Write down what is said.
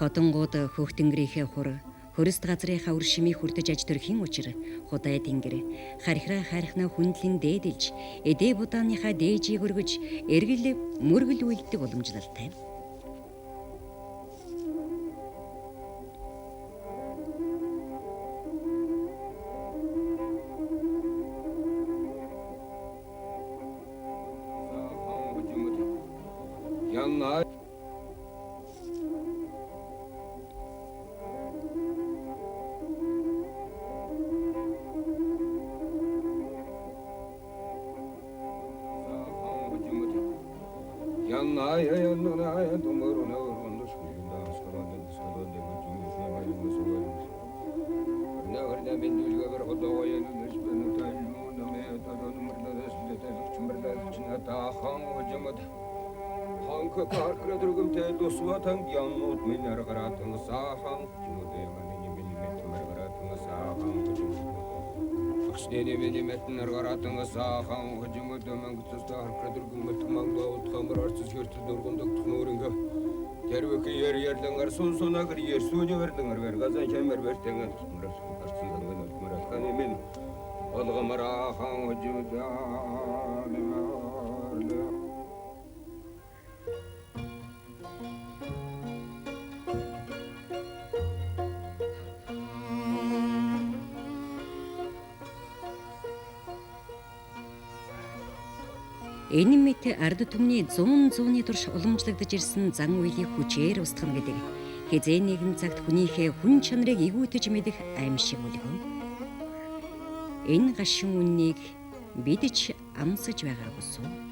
Хотонгууд хөх тэнгэрийнхээ хур, хөрөст газрынхаа үр шимийг хүртэж аж төрхийн учир худай тэнгэр хархираа хайрхнаа хүндлэн дээдэлж, эдээ будааныхаа дээжийг өргөж, эргэл мөргөл үйлддэг уламжлалтай. Энэ мэт ард түмний зуун зууны турш уламжлагдаж ирсэн зан үйлийг хүчээр устгана гэдэг хэзээ нэгэн цагт хүнийхээ хүн чанарыг эгүүтэж мэдэх аимшиг үлгэн. Энэ гашуун үннийг бид ч амсаж байгаа бусуу.